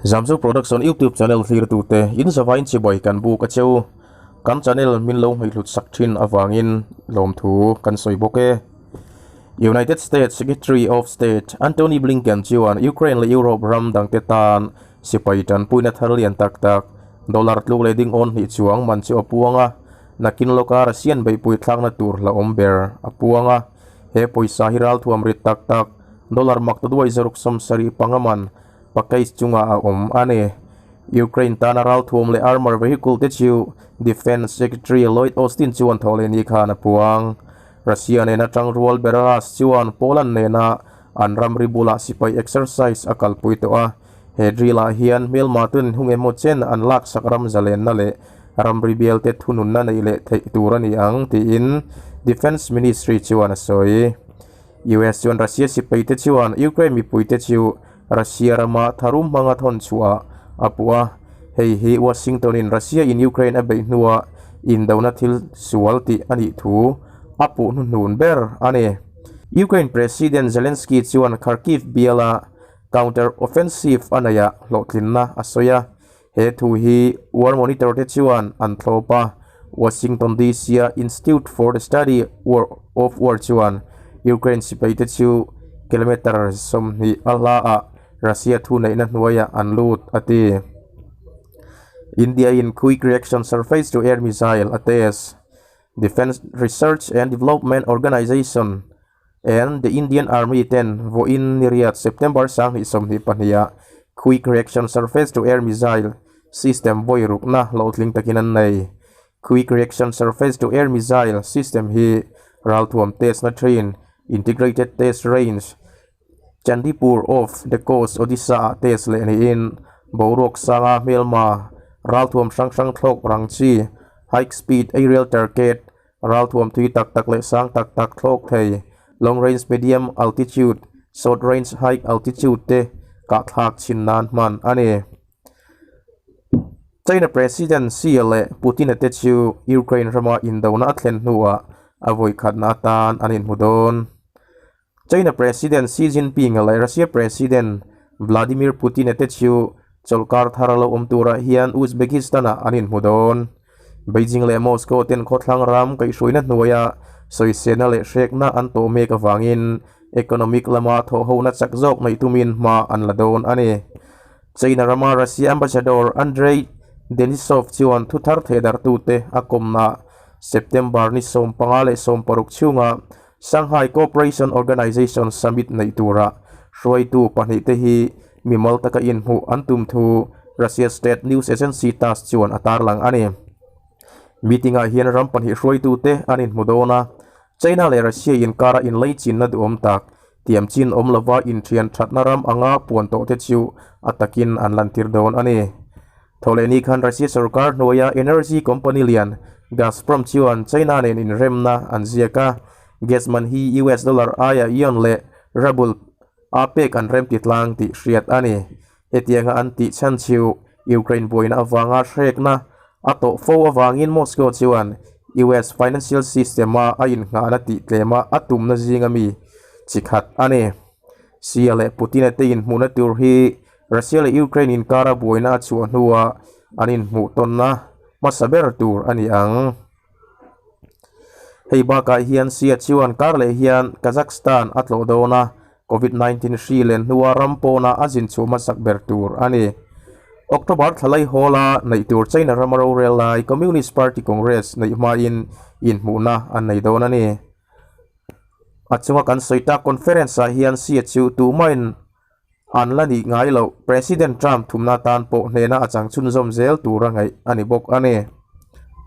Zamzo Production YouTube channel thlirtute in zavain chibai kan buk a cheu. Kan channel min lo hmeihhlut sak thin avangin lawmthu kan sawi bawk e. United States Secretary of State Antony Blinken chuan Ukraine leh Europe ram dangte tan sipai tanpuina thar lian tak tak dollar tluk leh ding awn hnih chuang man chu a puang a, nakin lawka Russian beihpui thlakna tur hlauhawm ber a puang a. He pawisa hi ralthuam rit tak tak dollar mak ta duai zaruk 75 man package chungah a awm a ni. Ukraine tana ralthuam leh armour vehicle te chu Defence Secretary Lloyd Austin chuan thaw leh ni khan a puang. Russia nena tangrual Belarus chuan Poland nena an ramri bulah sipai exercise a kalpui tawh a. He drill ah hian hmelma tun hung emaw chen an laksak ram zalenna leh ramri bialte thununna neih leh theih tur a ni ang tiin Defence Ministry chuan a sawi. US chuan Russia sipaite chuan Ukraine mipuite chu Russia rama tharum hmanga thawn chhuah a puh a, hei hi Washington in Russia in Ukraine a beih hnua indona thil sual tih a nih thu a puh hnuhnun ber a ni. Ukraine President Zelensky chuan Kharkiv biala counter offensive a neihah hlawhtlinna a sawi a, he thu hi War Monitor te chuan an thlawp a, Washington DC-a Institute for the Study of War chuan Ukraine sipaite chu kilometre 20 a hlaah Russia thuneihna hnuaiah an lut a ti. India-in Quick Reaction Surface-to-Air Missile a test. Defence Research and Development Organisation and the Indian Army ten vawiin niriat September 2022-ah Quick Reaction Surface-to-Air Missile System vawi rukna hlawhtling takin an nei. Quick Reaction Surface-to-Air Missile System hi ralthuam test na thin Integrated Test Range, Chandipur off the coast Odisha ah test leh niin boruak sanga hmelma ralthuam hrang hrang thlawk rang chi High Speed Aerial Target Ralthuam tui tak tak leh sang tak tak thlawk thei, long range medium altitude, short range high altitude te kahthlak chhin nan hman a ni. China President Xi leh Putin-a te chu Ukraine rama indona a thlen hnuah a vawikhatna atan an inhmu dawn. China President Xi Jinping leh Russia President Vladimir Putin-a te chu chawlhkar thar lo awm turah hian Uzbekistan-ah an inhmu dawn. Beijing leh Moscow ten khawthlang ram kaihhruaina hnuaia sawisena leh hrekna an tawh mek avangin economic lama thawhhona chak zawk neih tumin hma an la dawn a ni. China rama Russia Ambassador Andrei Denisov chuan thuthar thehdarhtute a kawmna September ni 15 leh 16 chhunga Shanghai Cooperation Organization Summit neih tura hruaitu pahnihte hi mimal taka inhmuh an tum thu Russia state news agency Tass chuan a tarlang a ni. Meeting-ah hian ram pahnih hruaitute an inhmu dawn a, China leh Russia inkara inleichinna duhawm tak, tiamchin awm lova inthian thatna ram anga puan tawhte chu a takin an lantir dawn a ni. Thawhlehni khan Russia sorkar hnuaia energy company lian Gazprom chuan China nen inremna an ziak a, gas man hi US dollar aia yuan leh ruble a pek an remti tlang tih hriat a ni. Hetianga an tih chhan chu Ukraine buaina avanga hrekna a tawh fo avangin Moscow chuan US financial system-a a innghahna tih tlema a tumna zinga mi chi khat a ni. Xi leh Putin-a te inhmuhna tur hi Russia leh Ukraine inkara buaina a chhuah hnuah an inhmuh tawnna hmasa ber tur a ni ang. Hei bakah hian Xi chuan kar leh hian Kazakhstan a tlawh dawn a, Covid-19 hri len hnua ram pawna a zin chhuah hmasak ber tur a ni. October thla lai hawla neih tur China rama rorel lai Communist Party Congress neih hmain inhmuhna an nei dawn a ni. A chunga kan sawi tak conference-ah hian Xi chu tumahin An la nih ngai loh, President Trump thumna tan pawh hnena a chang chhunzawm zel tura ngaih a ni bawk a ni.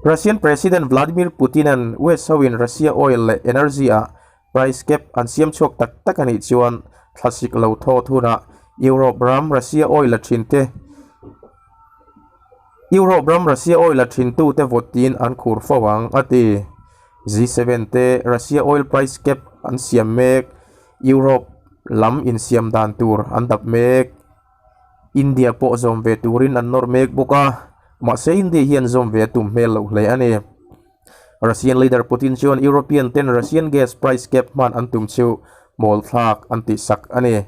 Russian President Vladimir Putin-a'n West hoin Russia oil leh energy-ah price cap an siam chhuak tak tak a nih chuan thlasik lo thaw thunah Europe ram Russia oil la thinte Europe ram Russia oil la thintute vote tiin an khur fo ang, a ti. G7 te Russia oil price cap an siam mek. Europe lam insiam dan tur an dap mek. India pawh zawm ve turin an nawr mek bawk a, mahse India hian zawm ve a tum hmel loh hle a ni. Russian leader Putin chuan European ten Russian gas price cap hman an tum chu mawl thlak an tihsak a ni.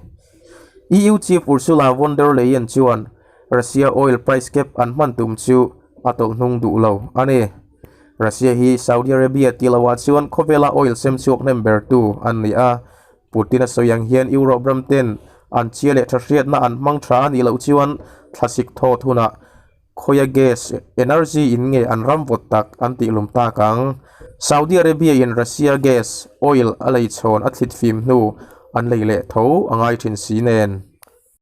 EU chief Ursula von der Leyen chuan. Russia oil price cap an hman tum chu a tawlh hnung duh lo a ni. Russia hi Saudi Arabia tih lohah chuan khawvela oil sem chhuak hnem bertu an ni a. Putin a sawi ang hian Europe ram ten an chhia leh tha hriatna an hmang tha a nih loh chuan thlasik thawt hunah Khawia gas, energy in nge an ram vawt tak an tih lum tak ang? Saudi Arabia in Russia gas, oil a lei chhawn a thlit fim hnu an lei leh tho a ngai thin si nen.